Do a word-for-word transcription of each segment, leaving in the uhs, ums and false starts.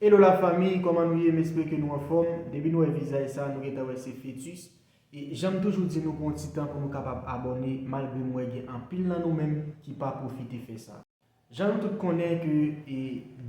Hello la fanmi, kòman nou ye? M espere ke nou anfòm. Depi nou wè vizaj sa, nou gentan wè se fetis. E jan m toujou di nou pran yon ti tan pou nou kapab abòne, malgre m wè gen anpil nan nou menm ki pa pwofite fè sa. Jan nou tout konnen ke e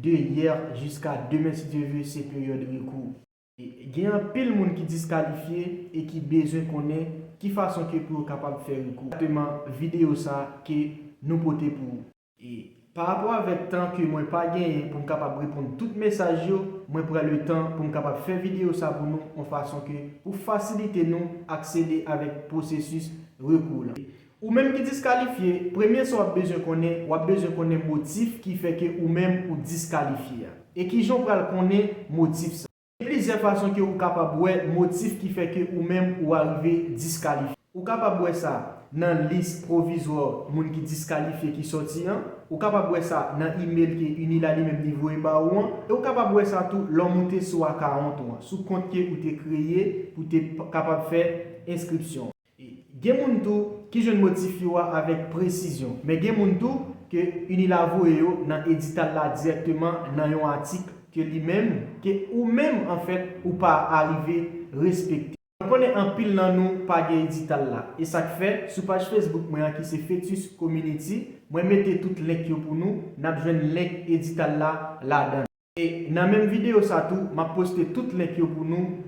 de yè jiska demen si Dye vle se peryòd rekou. E gen anpil moun ki diskalifye e ki bezwen konnen ki fason ke pou yo kapab fè rekou. Egzakteman videyo sa ke nou pote pou ou. E pa rapò avèk tan ke mwen pa genyen pou m kapab reponn tout mesaj yo, mwen pran le tan pou m kapab fè videyo sa pou nou yon fason ke pou fasilite nou aksede avèk pwosesis rekou lan. Ou menm ki diskalifye, premye sa w ap bezwen konnen, w ap bezwen konnen motif ki fè ke ou menm ou diskalifye a. E kijan w pral konnen motif sa? Gen plizyè fason ke ou kapab wè motif ki fè ke ou menm ou arive diskalifye. Ou kapab wè sa nan lis pwovizwa moun ki diskalifye ki sòti an. Ou kapab wè sa nan imèl ke UNILA li menm li voye ba ou an. E ou kapab wè sa tou lè w moute sou akawont ou an, sou kont ke ou te kreye pou te p-, kapab fè enskripsyon. E gen moun tou ki jwenn motif yo a avèk presizyon, men gen moun tou ke UNILA voye yo nan edital la dirèkteman nan yon atik ke li menm, ke ou menm, anfèt, ou pa arive respekte. Mwen konnen anpil nan nou pa gen edital la, e sa k fè, sou paj Facebook mwen an ki se Fetis Community, mwen mete tout link yo pou nou, n ap jwenn link edital la ladan l. E nan menm videyo sa tou, m ap poste tout link yo pou nou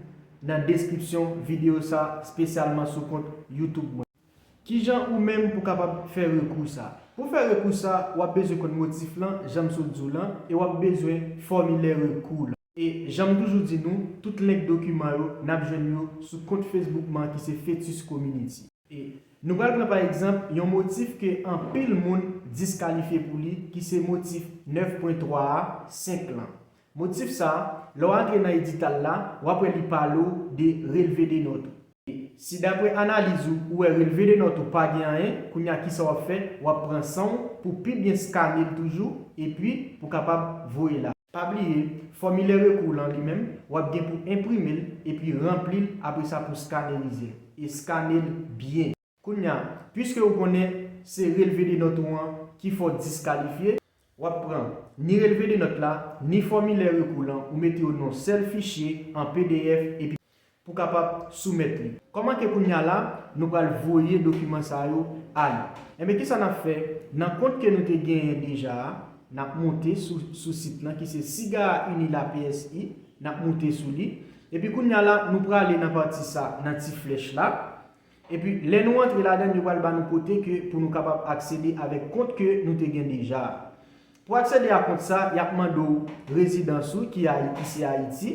nan deskripsyon videyo sa, espesyalman sou kont YouTube mwen. Kijan ou menm pou kapab fè rekou sa? Pou fè rekou sa, w ap bezwen konn motif lan, jan m sot di w lan, e w ap bezwen fòmilè rekou lan. E jan m toujou di nou, tout link dokiman yo, n ap jwenn yo sou kont Facebook mwen an ki se Fetis Community. E nou pral pran pa egzanp yon motif ke anpil moun diskalifye pou li, ki se motif nèf pwen twa a, senk lan. Motif sa, lè w antre nan edital la, w ap wè li pale w de relve de nòt ou. E si daprè analiz ou, ou wè relve de nòt ou pa gen anyen, kounye a kisa w ap fè? W ap pran san w pou pi byen skane l toujou, epi pou kapab voye la. Pa bliye, fòmilè rekou lan li menm, w ap gen pou enprime l epi ranpli l, apre sa pou skanerize l. E skane l byen. Kounye a, piske ou konnen se relve de nòt ou an ki fè w diskalifye, w ap pran ni relve de nòt la, ni fòmilè rekou lan, ou mete yo nan yon sèl fichye an P D F epi pou kapab soumèt li. Kòman ke kounye a la, nou pral voye dokiman sa yo ale? Enben, kisa n ap fè? Nan kont ke nou te genyen deja a, n ap moute sou, sou sit lan ki se Siga Unila P S I, n ap moute sou li. Epi kounye a la, nou prale nan pati sa, nan ti flèch la. Epi lè nou antre ladan l, yo pral ba nou kote ke pou nou kapab aksede avèk kont ke nou te gen deja a. Pou aksede a kont sa, y ap mande w rezidans ou ki Ayi-, ki se Ayiti.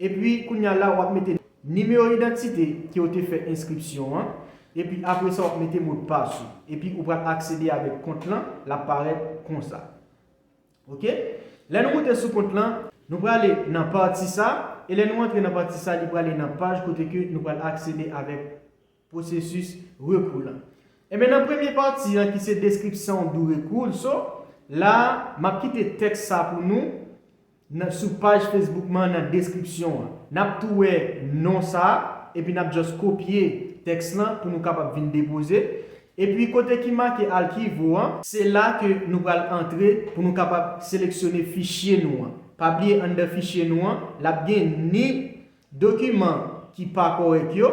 Epi kounye a la, w ap mete nimewo idantite ke w te fè enskripsyon an. Epi apre sa, w ap mete modpas ou. Epi ou pral aksede avèk kont lan, l ap parèt konsa. Oke? Lè nou moute sou kont lan, nou prale nan pati sa, e lè nou antre nan pati sa, li prale nan paj kote ke nou pral aksede avèk pwosesis rekou lan. Enben, nan premye pati an ki se description do recurso, la, m ap kite tèks sa pou nou nan, sou paj Facebook mwen nan deskripsyon an. N ap tou wè non sa, epi n ap just kopye tèks lan pou nou kapab vin depoze. Epi kote ki make archivo an, se la ke nou pral antre pou nou kapab seleksyone fichye nou an. Pa bliye anndan fichye nou an, l ap gen ni dokiman ki pa kòrèk yo,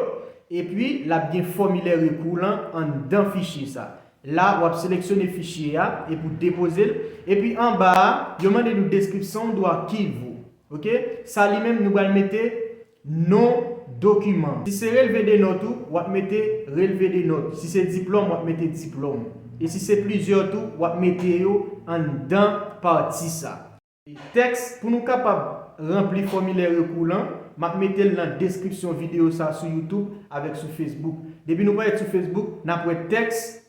epi l ap gen fòmilè rekou lan anndan fichye sa. La, w ap seleksyone fichye a epi w depoze l. Epi anba a, yo mande nou descripção do arquivo. Oke? Sa li menm, nou pral mete non dokiman. Si se relve de nòt ou, w ap mete relve de nòt. Si se diplòm, w ap mete diplòm. E si se plizyè tou, w ap mete yo anndan pati sa. Tèks pou nou kapab ranpli fòmilè rekou lan, m ap mete l nan deskripsyon videyo sa sou YouTube avèk sou Facebook. Depi nou parèt sou Facebook, n ap wè tèks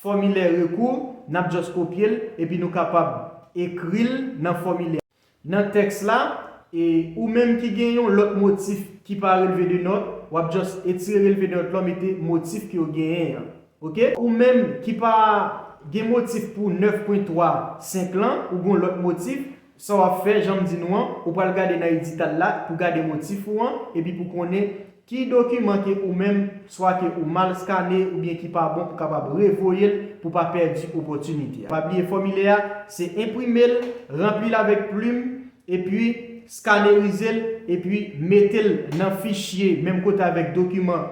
fòmilè rekou, n ap just kopye l, epi nou kapab ekri l nan fòmilè. Nan tèks la, e ou menm ki gen yon lòt motif ki pa relve de nòt, w ap just etire relve de nòt la, mete motif ke w genyen an. Oke? Ou menm ki pa gen motif pou nèf pwen twa senk lan, ou gen yon lòt motif, sa w ap fè, jan m di nou an, ou pral gade nan edital la pou gade motif ou an, epi pou konnen ki dokiman ke ou menm, swa ke ou mal skane oubyen ki pa bon, ou kapab revoye l pou pa pèdi opòtinite a. Pa bliye fòmilè a, se enprime l, ranpli l avèk plim, epi skanerize l, epi mete l nan fichye menm kote avèk dokiman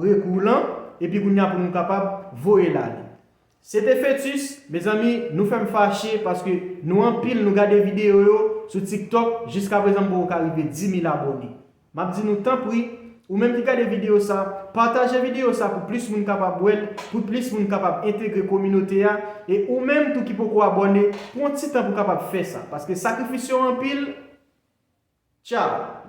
rekou lan, epi kounye a pou nou kapab voye l ale. Se te fetis, mezanmi, nou fè m fache paske nou anpil, nou gade videyo yo sou TikTok, jiskaprezan m poko ka rive dis mil abòne. M ap di nou tanpri, ou menm ki gade videyo sa, pataje videyo sa pou plis moun kapab wè l, pou plis moun kapab entegre kominote a, e ou menm tou ki poko abòne, pran ti tan pou kapab fè sa, paske sakrifis yo anpil. Tchao.